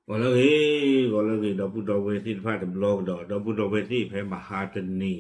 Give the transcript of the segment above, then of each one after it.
ဂီၤလၢအဂ့ၤ, ဂီၤလၢအဂ့ၤ ဒီပုၢ်ဒီဝဲၢ်သ့ၣ်တဖၣ်တဘျီကဒီး, ဒီပုၢ်ဒီဝဲၢ်သ့ၣ်ဖဲမဟါတနံၤ,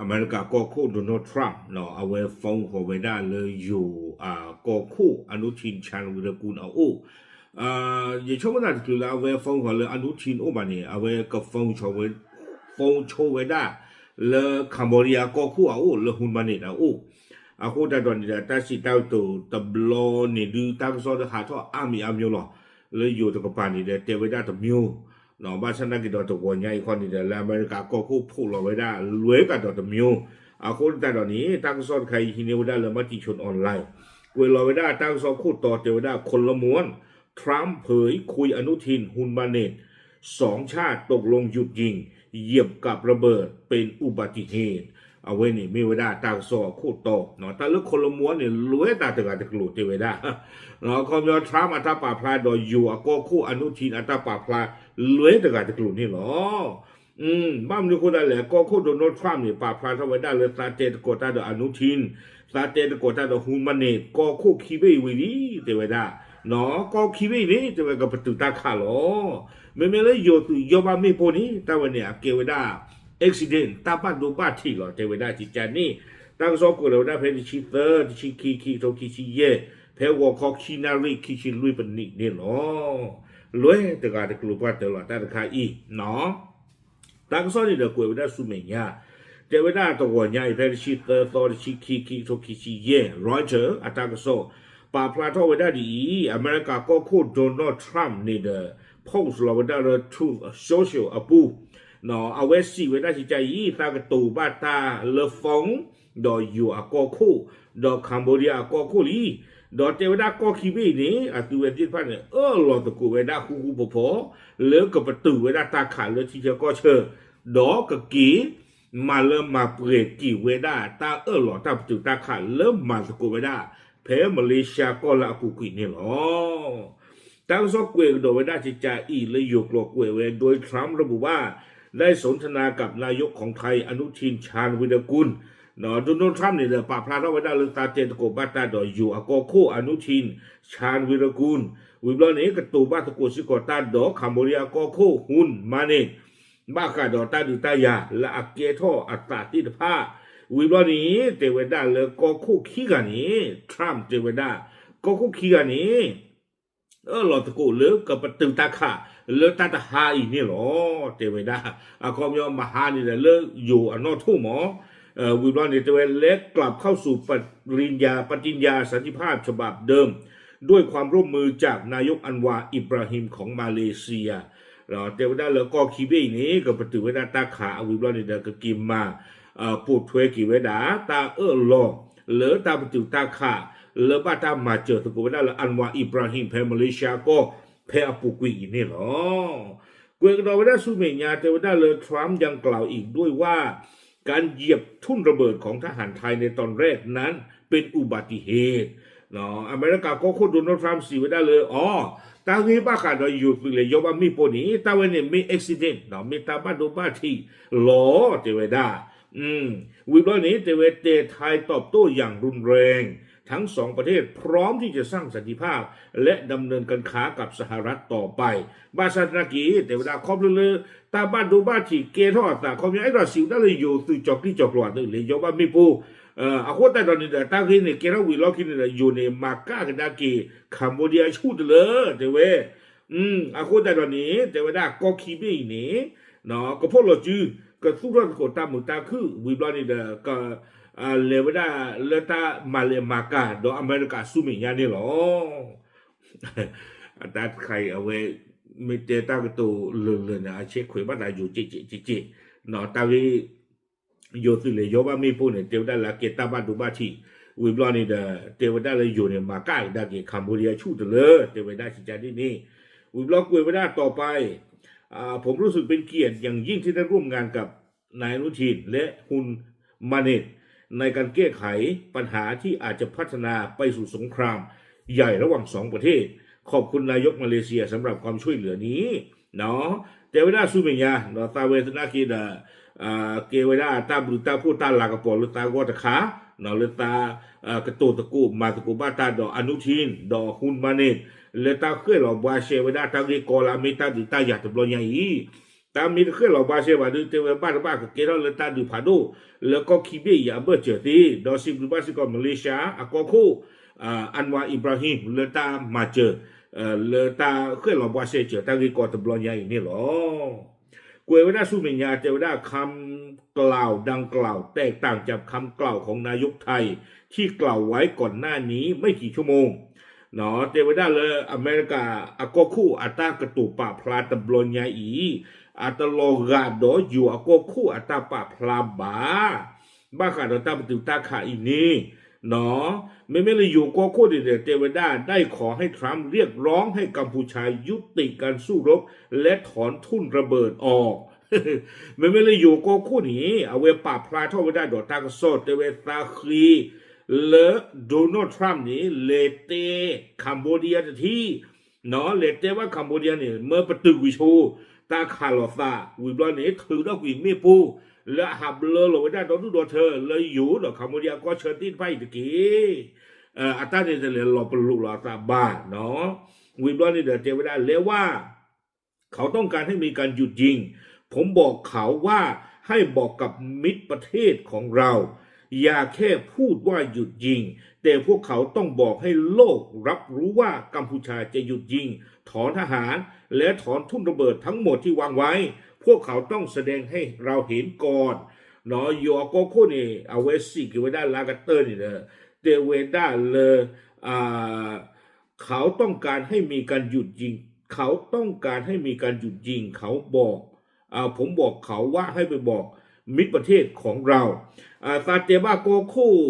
အမဲရကၤကီၢ်ခိၣ် Donald Trump အဝဲဖီၣ်ဃီၤဝဲဒၣ်လၢယိၤအကီၢ်ခိၣ် အနူထံၣ် ခၠၣ်ဝံၤရကူၣ် အအိၣ်, ယဆိကမိၣ်သးတချုးလၢအဝဲဖီၣ်ဃီၤလၢအနူထံၣ်အိၣ်ဘၣ်န့ၣ် အဝဲကဖီၣ်, ဖီၣ်ဆိဝဲဒၣ် လၢ Cambodia ကီၢ်ခိၣ်အအိၣ် လၢ Hun Manet အအိၣ်, အဃိသတးဒီးန့ၣ်ဒီး တၢ်စံးတၢ်ကတိၤတဘျီန့ၣ်ဒုး တၢ်ကစီၣ်ဒုးဟးထီၣ်အါမံၤအါမျိၤလီၤ. လၢယိၤတကပၤန့ၣ်ဒီး တဲဝဲဒၣ်တမျိၤ, ဘၣ်ဆၣ်သနာ်က့ဒီးတဂီၤညါအံၤခီန့ၣ်ဒီး လၢအမဲရကၤကီၢ်ခိၣ်ဖီၣ်လီၤဝဲဒၣ်လွဲကဒီးတမျိၤ, အဃိသတးဒီးန့ၣ် တၢ်ကစီၣ်တခါအံၤဟံးန့ၢ်ဝဲဒၣ်လၢ Matichon Online, ကွဲးလီၤဝဲဒၣ်တၢ်ကစီၣ်ခိၣ်တီတဲဝဲဒၣ် คนละม้วน ทรัมป์เผยคุยอนุทิน ฮุนมาเนต สองชาติตกลงหยุดยิง เหยียบกับระเบิดเป็นอุบัติเหตุ အဝဲန့ၣ်မ့ၢ်ဝဲဒၣ်တၢ်ကစီၣ်အခိၣ်တီ, တၢ်လၢ คนละม้วน န့ၣ် လွဲတၢ်တဂၤတကျိၤတဲဝဲဒၣ်, ခီပညီ Trump အတၢ်ပာ်ဖျါဒီးယိၤအကီၢ်ခိၣ် အနူထံၣ် အတၢ်ပာ်ဖျါ လွဲတဂၤတကျိၤန့ၣ်လီၤ. ဘၣ်မနုၤအဃိသတးလဲၣ်, ကီၢ်ခိၣ် Donald Trump န့ၣ် ပာ်ဖျါထီၣ်ဝဲဒၣ်လၢသးတဲသကိးတၢ်ဒီး အနူထံၣ်, သးတဲသကိးတၢ်ဒီး Hun Manet ကီၢ်ခိၣ်ခံဘ့ၣ်အံၤဝံၤလံ တဲဝဲဒၣ်, ကီၢ်ခံဘ့ၣ်အံၤန့ၣ် တဲဝဲကပတုာ်တၢ်ခးလီၤ. မ့မ့ၢ်လၢယိၤသုးယီၢ်ဘၣ်မ့ၣ်ပိၢ်န့ၣ် တၢ်ဝဲန့ၣ်အကဲဝဲဒၣ် accident တၢ်ဘၣ်ဒိဘၣ်ထံးလီၤ တဲဝဲဒၣ်ကကန့ၣ်, တၢ်ကစီၣ်ကွဲးလီၤဝဲဒၣ်ဖဲတဆံသၢ, တဆံခံ, ခံကထိခံဆံယဲၢ်, ဖဲဂီၤခီခံနၣ်ရံၣ်ခံဆံလွံၢ်ပနံးန့ၣ်လီၤ. လွဲတဂၤတကျိၤပှၢ်တၢၢ်လီၤ တၢ်တခါအံၤ တၢ်ကစီၣ်န့ၣ်ဒီးကွဲးဝဲဒၣ်ဆူမဲာ်ညါ, တဲဝဲဒၣ်တဂီၤညါအံၤ ဖဲတဆံသၢသီ တဆံခံ, ခံကထိခံဆံယဲၢ် Reuters အတၢ်ကစီၣ် ပာ်ဖျါထီၣ်ဝဲဒၣ်ဒ်အံၤ, အမဲရကၤကီၢ်ခိၣ် Donald Trump န့ၣ်ဒီး post လီၤဝဲဒၣ်လၢ Truth Social အပူၤ, အဝဲစံးဝဲဒၣ်ကကအံၤ သးကတိၤဘၣ်တၢ်လၢ phone ဒီးယိၤအကီၢ်ခိၣ်, ဒီး Cambodia အကီၢ်ခိၣ်လံ, ဒီးတဲဝဲဒၣ်ကီၢ်ခံဘ့ၣ်အံၤန့ၣ် အသုဝဲသ့ၣ်တဖၣ်န့ၣ် အၢၣ်လီၤသကိးဝဲဒၣ်ဃူဃူဖိးဖိး လၢကပတုာ်ဝဲဒၣ်တၢ်ခးလၢထံဆၢကီၢ်ဆၢ, ဒီးကက့ၤ မၤလၢမၤပှဲၤက့ၤဝဲဒၣ်တၢ်အၢၣ်လီၤတၢ်ပတုာ်တၢ်ခးလၢမၤသကိးဝဲဒၣ် ဖဲမလ့ၡါကီၢ်လၢအပူၤကွံာ်န့ၣ်လီၤ. တၢ်ကစီၣ်ကွဲးကဒီးဝဲဒၣ်ကကအံၤလၢယိၤကျိာ်ကွဲးဝဲ โดย Trump ระบุว่า ได้สนทนากับนายกของไทย อนุทิน ชาญวีรกูล Donald Trump န့ၣ်ဒီး ပာ်ဖျါထီၣ်ဝဲဒၣ်လၢသးတဲသကိးဘၣ်တၢ်ဒီးယိၤအကီၢ်ခိၣ် အနူထံၣ် ခၠၣ်ဝံၤရကူၣ်, ဝံၤဘျီန့ၣ် ကတိၤဘၣ်သကိးစ့ၢ်ကီးတၢ်ဒီး Cambodia ကီၢ်ခိၣ် Hun Manet ဘၣ်ဃးဒီးတၢ်ဒုးတၢ်ယၤလၢအကဲထီၣ်အသးသ့ၣ်တဖၣ်, ဝံၤဘျီန့ၣ် တဲဝဲဒၣ်လၢကီၢ်ခိၣ်ခံဂၤန့ၣ် Trump တဲဝဲဒၣ် ကီၢ်ခိၣ်ခံဂၤန့ၣ် အၢၣ်လီၤသကိးလၢကပတုာ်တၢ်ခးလၢတၢ်တဟါအံၤန့ၣ်လီၤ တဲဝဲဒၣ်, အခီပညီမဟါန့ၣ်ဒီးလၢယိၤအနီၢ်ထိၣ်မး, ဝံၤဘျီန့ၣ် တဲဝဲ และกลับเข้าสู่ปริญญา ปฏิญญาสันติภาพฉบับเดิม ด้วยความร่วมมือจากนายกอันวาร์อิบราฮิมของมาเลเซีย တဲဝဲဒၣ်လၢကီၢ်ခံဘ့ၣ်အံၤန့ၣ် ကပတုာ်ဝဲဒၣ်တၢ်ခး အဝံၤဘျီန့ၣ်ဒီး ကက့ၤမၤ ပိာ်ထွဲက့ၤဝဲဒၣ် တၢ်အၢၣ်လီၤ လၢတၢ်ပတုာ်တၢ်ခး လၢဘၣ်တၢ်မၤစၢၤသကိးဝဲဒၣ်လၢ Anwar Ibrahim ဖဲမလ့ၡါကီၢ် ဖဲအပူၤကွံာ်အံၤန့ၣ်လီၤ. ကွဲးကဒီးဝဲဒၣ်ဆူမဲာ်ညါ တဲဝဲဒၣ်လၢ Trump ยังกล่าวอีกด้วยว่า การเหยียบทุ่นระเบิดของทหารไทยในตอนแรกนั้นเป็นอุบัติเหตุ အမဲရကၤကီၢ်ခိၣ် Donald Trump စံးဝဲဒၣ်လၢ အီ တၢ်ဂ့ၢ်ဘၣ်ဃးဒီးယိၤသုးလဲၤယီၢ်ဘၣ်မ့ၣ်ပိၢ်န့ၣ် တၢ်ဝဲန့ၣ်မ့ၢ် accident မ့ၢ်တၢ်ဘၣ်ဒိဘၣ်ထံးလီၤ တဲဝဲဒၣ် ဝံၤဘျီန့ၣ် တဲဝဲ แต่ไทยตอบโต้อย่างรุนแรง ทั้งสองประเทศพร้อมที่จะสร้างสันติภาพและดำเนินการค้ากับสหรัฐต่อไป ဘၣ်ဆၣ်သနာ်က့ တဲဝဲဒၣ်ခီဖျိလၢ တၢ်ဘၣ်ဒိဘၣ်ထံးကဲထီၣ်အသး ခီပညီအဲၣ်ဒိးစံးဝဲဒၣ်လၢယိၤသုးကၠီၤကံၢ်ကၠီၤကျိၤအသုးလဲၤယီၢ်ဘၣ်မ့ၣ်ပိၢ်, အဃိသတးဒီးန့ၣ်ဒီး တၢ်ဂ့ၢ်န့ၣ်ကဲထီၣ်ဝံၤလီၢ်ခံန့ၣ်ဒီး ယိၤန့ၣ် မၤကၣ်ကဒါက့ၤ Cambodia ဆူၣ်တလၢ တဲဝဲ အဃိသတးဒီးန့ၣ် တဲဝဲဒၣ်ကီၢ်ခံဘ့ၣ်အံၤန့ၣ် ကဖီၣ်လီၤစု ကသူၣ်ထီၣ်သကိးတၢ်မုာ်တၢ်ခုၣ် ဝံၤဘျီန့ၣ်ဒီး ကလဲၤဝဲဒၣ်လၢတၢ်မၤလဲၤမၤကၤဒီးအမဲရကၤဆူမဲာ်ညါန့ၣ်လီၤ. အတၢ်တခါအံၤအဝဲ မ့ၢ်တဲတၢ်ကတိၤလၢာ်လၢာ်န့ၣ် အဆဲးခွဲးဘၣ်သးယိၤက့က့က့က့, တၢ်ဂ့ၢ် ယိၤသုးလဲၤယီၢ်ဘၣ်မ့ၣ်ပိၢ်န့ၣ် တဲဝဲဒၣ်လၢအကဲတၢ်ဘၣ်ဒိဘၣ်ထံး, ဝံၤဘျီန့ၣ်ဒီး တဲဝဲဒၣ်လၢယိၤန့ၣ် မၤကၣ်ကဒါက့ၤ Cambodia ဆူၣ်တလၢ တဲဝဲဒၣ်စံးကါဒ်န့ၣ်, ဝံၤဘျီကွဲးဝဲဒၣ်တီၤပၢ် ผมรู้สึกเป็นเกียรติอย่างยิ่งที่ได้ร่วมงานกับนายอนุทินและคุณมาเนตในการแก้ไขปัญหาที่อาจจะพัฒนาไปสู่สงครามใหญ่ระหว่างสองประเทศ ขอบคุณนายกมาเลเซียสำหรับความช่วยเหลือนี้ တဲဝဲဒၣ်ဆူမဲာ်ညါ သးဝဲသနာ်က့ဒီး ကဲဝဲဒၣ်တၢ်ဘျုးတၢ်ဖှိၣ်တၢ်လၤကပီၤလၢသးဂီၢ်တခါ လၢတၢ်ကတိၤသကိးမၤသကိးဘၣ်တၢ်ဒီး Anutin ဒီး Hun Manet လၢတၢ်ဃဲၣ်လီၤဘှါရှဲဝဲဒၣ်တၢ်ဂ့ၢ်ကီလၢအမ့ၢ်တၢ်ဒုးတၢ်ယၤတဘျီညါအံၤ, တၢ်မ့ၢ်တဃဲၣ်လီၤဘှါရှဲဘၣ်ဒီး တဲဝဲဘၣ်တဘၣ်ကကဲထီၣ်လၢတၢ်ဒုးဖးဒိၣ် လၢကီၢ်ခံဘ့ၣ်အံၤအဘၢၣ်စၢၤသ့, ဒီးစံးဘျုးဘၣ်စ့ၢ်ကီး Malaysia အကီၢ်ခိၣ် Anwar Ibrahim လၢတၢ်မၤစၢၤ လၢတၢ်ဃဲၣ်လီၤဘှါရှဲစၢၤတၢ်ဂ့ၢ်ကီတဘျီညါအံၤန့ၣ်လီၤ. ကွဲးဝဲဒၣ်ဆူမဲာ်ညါ တဲဝဲဒၢ် คำกล่าวดังกล่าวแตกต่างจากคำกล่าวของนายกไทย ที่กล่าวไว้ก่อนหน้านี้ไม่กี่ชั่วโมง တဲဝဲဒၣ်လၢအမဲရကၤအကီၢ်ခိၣ်အတၢ်ကတိၤပာ်ဖျါတဘျီညါအံၤ အတလီၤဂာ်ဒီးယိၤအကီၢ်ခိၣ်အတၢ်ပာ်ဖျါဘၣ် ဘၣ်ဃးဒီးတၢ်ပတုာ်တၢ်ခးအံၤန့ၣ် မ့မ့ၢ်လၢယိၤကီၢ်ခိၣ်န့ၣ်ဒီး တဲဝဲဒၣ် ได้ขอให้ทรัมป์เรียกร้องให้กัมพูชายุติการสู้รบและถอนทุ่นระเบิดออก မ့မ့ၢ်လၢယိၤကီၢ်ခိၣ်န့ၣ် အဝဲပာ်ဖျါထီၣ်ဝဲဒၣ်ဒီးတၢ်ကစီၣ် တဲဝဲသးဃ့ လၢ Donald Trump န့ၣ် လဲၤတဲ Cambodia တထံၣ် လဲၤတဲဘၣ် Cambodia န့ၣ် မၢပတုာ်ကွံာ်ဆိ တၢ်ခးလိာ်သး ဝံၤဘျီန့ၣ် ထုးထီၣ်ကွံာ်မ့ၣ်ပိၢ် လၢအဟးဘျၢလီၤဝဲဒၣ်ဒီဒူၣ်ဒီထၢ လၢယိၤဒီး Cambodia ကီၢ်ဆၢသ့ၣ်တဖၣ်အံၤတက့ၢ်. အတၢ်န့ၣ်တလဲၤလီၤပလိာ်လီၤအသးဘၣ် ဝံၤဘျီန့ၣ်ဒီးတဲဝဲဒၣ် แล้วว่า เขาต้องการให้มีการหยุดยิง ผมบอกเขาว่าให้บอกกับมิตรประเทศของเรา อย่าแค่พูดว่าหยุดยิง แต่พวกเขาต้องบอกให้โลกรับรู้ว่ากัมพูชาจะหยุดยิง ถอนทหาร และถอนทุ่นระเบิดทั้งหมดที่วางไว้ พวกเขาต้องแสดงให้เราเห็นก่อน ယိၤအကီၢ်ခိၣ်န့ၣ် အဝဲစံးက့ၤဝဲဒၣ်လၢအကတၢၢ်န့ၣ်ဒီး တဲဝဲဒၣ်လၢ เขาต้องการให้มีการหยุดยิง เขาต้องการให้มีการหยุดยิง เขาบอก ผมบอกเขาว่าให้ไปบอกมิตรประเทศของเรา သးတဲဘၣ်ကီၢ်ခိၣ်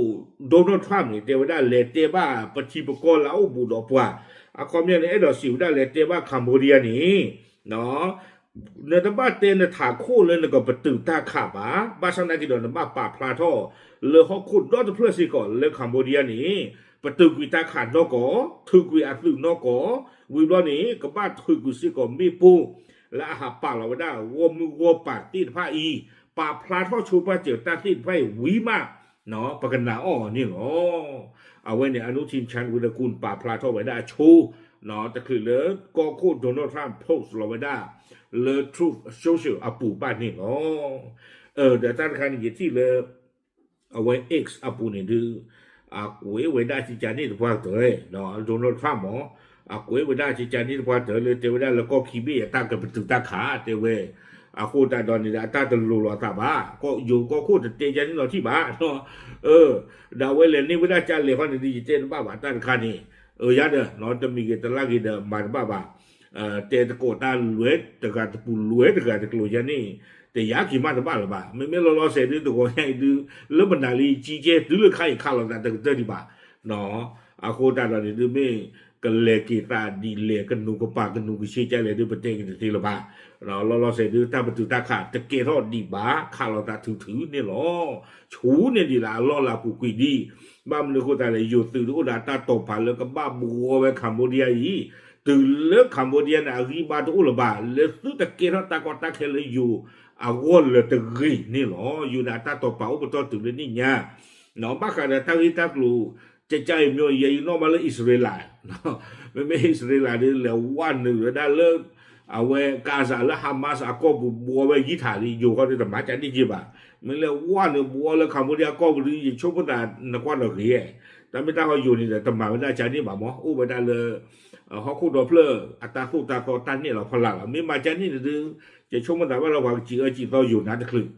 Donald Trump န့ၣ် တဲဝဲဒၣ်လဲၤတဲဘၣ်ပထံပကီၢ်လၢအအိၣ်ဘူးဒီးပှၤ အခီပညီန့ၣ် အဲၣ်ဒိးစံးဝဲဒၣ်လဲၤတဲဘၣ် Cambodia န့ၣ် နတဘၣ်တဲနထးခိၣ်လၢနကပတုာ်တၢ်ခးဘၣ်, ဘၣ်ဆၣ်သနာ်က့ဒီး နဘၣ်ပာ်ဖျါထီၣ် လၢဟီၣ်ခိၣ်ဒီတဖျၢၣ်စ့ၢ်ကီးလၢ Cambodia န့ၣ် ပတုာ်ကွံာ်တၢ်ခးနီၢ်ကီၢ်, ထုးကွံာ်အသုးနီၢ်ကီၢ်, ဝံၤဘျီန့ၣ် ကဘၣ်ထုးကွံာ်စ့ၢ်ကီးမ့ၣ်ပိၢ် လၢအဟးပာ်လီၤဝဲဒၣ်ဂီၢ်မုၢ်ဂီၢ်ပၤသ့ၣ်တဖၣ်အံၤ, ပာ်ဖျါထီၣ်ဆိပာ်စၢၤတၢ်သ့ၣ်တဖၣ်အံၤဝံၤမး ပကနာ်အီၤန့ၣ်လီၤ. အဝဲန့ၣ် Anutin Charnvirakul ပာ်ဖျါထီၣ်ဝဲဒၣ်အဆိ တချုးလၢကီၢ်ခိၣ် Donald Trump post လီၤဝဲဒၣ် လၢ Truth Social အပူၤဘၣ်န့ၣ်လီၤ. ဒီးတၢ်တခါန့ၣ် ယထံၣ်လၢ အဝဲ X အပူၤန့ၣ်ဒုး အကွဲးဝဲဒၣ်ကကန့ၣ်တပှၢ်ကတၢၢ် Donald Trump မ့ၢ် အကွဲးဝဲဒၣ်ကကန့ၣ်တပှၢ်ကတၢၢ်လၢတဲဝဲဒၣ်လၢကီၢ်ခံဘ့ၣ်အတၢ်ကပတုာ်တၢ်ခး တဲဝဲ အဃိသတးဒီးန့ၣ်ဒီး အတၢ်တလိၤလီၤသးဘၣ်, ကီၢ်ယိၤကီၢ်ခိၣ်တတဲကန့ၣ်လီၤထံၣ်ဘၣ် ဒီးအဝဲလဲၤန့ၢ်ဝဲဒၣ်ကလဲၤခီန့ၣ်ဒုး ယတဲတဘၣ်ဘၣ်တၢ်တခါန့ၣ်, ယၤဒီး တမံၤဂ့ၤတလါဂ့ၤဒီးမၤတဘၣ်ဘၣ်, တဲသကိးတၢ်လွဲတဂၤတပူၤလွဲတဂၤတကျိၤယၤန့ၣ်, တယါက့ၤမးတဘၣ်လၢၤဘၣ်. မ့မ့ၢ်လီၤလီၤဆဲးဒုးတဂီၤညါအံၤဒုး လၢပနၢ်လံကံကဲတုၤလၢခါအံၤခးလိာ်သးတကတၢၢ်ဒံးဘၣ်. အဃိသတးဒီးန့ၣ်ဒုးမ့ၢ် ကလဲၤက့ၤသးဒ်လဲၣ် ကနူၤကပၤကနူၤကဆ့ကလဲၣ်ဒုး ပတဲက့ၤတသ့လၢၤဘၣ်. လီၤလီၤဆဲးဒုး တၢ်ပတုာ်တၢ်ခးတကဲထီၣ်ဒံးဘၣ် ခးလိာ်သးထုးထုးန့ၣ်လီၤ. ဆူန့ၢ်ဒံးလၢအလီၢ်လၢအပူၤကွံာ်ဒံး, ဘၣ်မနုၤအဃိသတးလဲၣ် ယိၤသုးဒုးအိၣ်ဒီးအတၢ်တိာ်ပာ်လၢကဘၣ်ဘှီဝဲ Cambodia အံၤ, တုၤလၢ Cambodia န့ၣ် အဂံၢ်ဘါတအိၣ်လၢၤဘၣ် လၢသုတကဲထီၣ်တၢ်ကီတၢ်ခဲလၢယိၤအဂီၢ်လၢၤတဂ့ၤန့ၣ်လီၤ. ယိၤန့ၣ်အတၢ်တိာ်ပာ်အိၣ်ပတီၢ်တုၤလၢနံၣ်ညါ ဘၣ်ဃးဒီးတၢ်ဂ့ၢ်တၢ်ကျိၤ ကကါအံၤမ့ၢ်ယဲယနီၣ်ဘၣ်လၢအံၣ်စရ့လး, မ့မ့ၢ်အံၣ်စရ့လးဒုးလဲၤဝဲနုာ်ဝဲဒၣ်လၢ အဝဲ Gaza လၢ Hamas အကီၢ်ပူၤဘှီဝဲယံာ်ထးလံ ယိၤဃီဒုးတမၤကန့ၣ်က့ၤဘၣ်. မ့ၢ်လဲၤဝဲနုာ်ဘှီလၢ Cambodia ကီၢ်ပူၤဒုး ယဆိကမိၣ်သးနကွၢ်ဒီးဂ့ၤ, တၢ်မ့ၢ်တၢ်ဟီယိၤန့ၣ်ဒီး တမၤဝဲဒၣ်ကန့ၣ်ဘၣ်မ့ၢ် အိၣ်ဝဲဒၣ်လၢ ဟီၣ်ခိၣ်ဒီဖျၢၣ်အတၢ်သိၣ်တၢ်သီတၢ်နဲၣ်လီၤဖီလာ်လီၤ. မ့ၢ်မၤကန့ၣ်န့ၣ်ဒုး ယဆိကမိၣ်သးဘၣ်လၢပှၤကစံးအၢစံးသီယိၤနါတချုး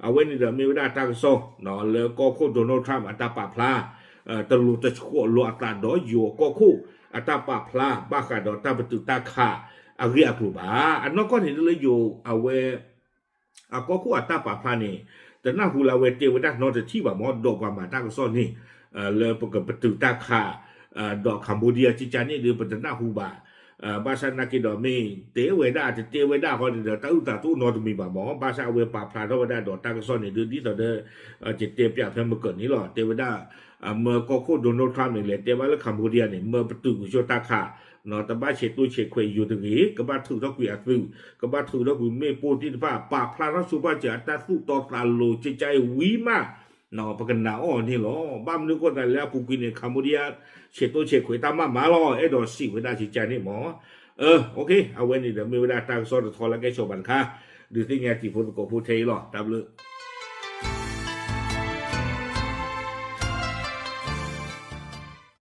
အဝဲန့ၣ်ဒီးမ့ၢ်ဝဲဒၣ်တၢ်ကစီၣ် လၢကီၢ်ခိၣ် Donald Trump အတၢ်ပာ်ဖျါ တလိၤတဆှီးလိာ်အသးဒီးယိၤအကီၢ်ခိၣ်အတၢ်ပာ်ဖျါ ဘၣ်ဃးဒီးတၢ်ပတုာ်တၢ်ခးအဂ့ၢ်အကျိၤဘၣ်. အနီၢ်ကီၢ်န့ၣ်ဒုးလၢယိၤအဝဲ အကီၢ်ခိၣ်အတၢ်ပာ်ဖျါန့ၣ် တနၢ်ဟူလၢအဝဲတဲဝဲဒၣ်နီတထံၣ်ဘၣ်မ့ၢ် ဒီးပှၤမၤတၢ်ကစီၣ်န့ၣ် လၢပကပတုာ်တၢ်ခး ဒီး Cambodia ကကါန့ၣ်ဒုး ပတနၢ်ဟူဘၣ်. ဘၣ်ဆၣ်သနာ်က့ဒီးမ့ၢ်တဲဝဲဒၣ် တတဲဝဲဒၣ်ဃီန့ၣ်ဒီး တၢ်အုၣ်သးတအိၣ်နီတမံၤဘၣ်မ့ၢ် ဘၣ်ဆၣ်အဝဲပာ်ဖျါထီၣ်ဝဲဒၣ်ဒီးတၢ်ကစီၣ်န့ၣ်ဒုး ဒ်သိးဒီး ယတဲပၠးဖဲမကၢၤန့ၣ်လီၤ. တဲဝဲဒၣ် မၢကီၢ်ခိၣ် Donald Trump န့ၣ် လဲၤတဲဘၣ်လၢ Cambodia န့ၣ် မၢပတုာ်ကွံာ်ဆိတၢ်ခး တဘၣ်ဆဲးတိၢ်ဆဲးခွဲးယိၤတဂ့ၤ, ကဘၣ်ထုးထီၣ်ကွံာ်အသုး, ကဘၣ်ထုးထီၣ်ကွံာ်မ့ၣ်ပိၢ်သ့ၣ်တဖၣ် ပာ်ဖျါထီၣ်ဆိပာ်စၢၤအတၢ်သူၣ်တီသးလိၤ ကကါအံၤဝံၤမး ပကနာ်အီၤန့ၣ်လီၤ. ဘၣ်မနုၤအဃိသတးလဲၣ် အပူၤကွံာ်န့ၣ် Cambodia ဆဲးတိဆဲးခွဲးတၢ်မၤမၤလီၤ အဲၣ်ဒိးစံးဝဲဒၣ်ကကန့ၣ်မၢ်. အဝဲန့ၣ်ဒီး မ့ၢ်ဝဲဒၣ်တၢ်ကစီၣ်တထီလၢကဲဆိးဘၣ်တခါ ဒုးသ့ၣ်ညါတံၤဖိသကိးဖိထဲအံၤလီၤ. တၢ်ဘျုး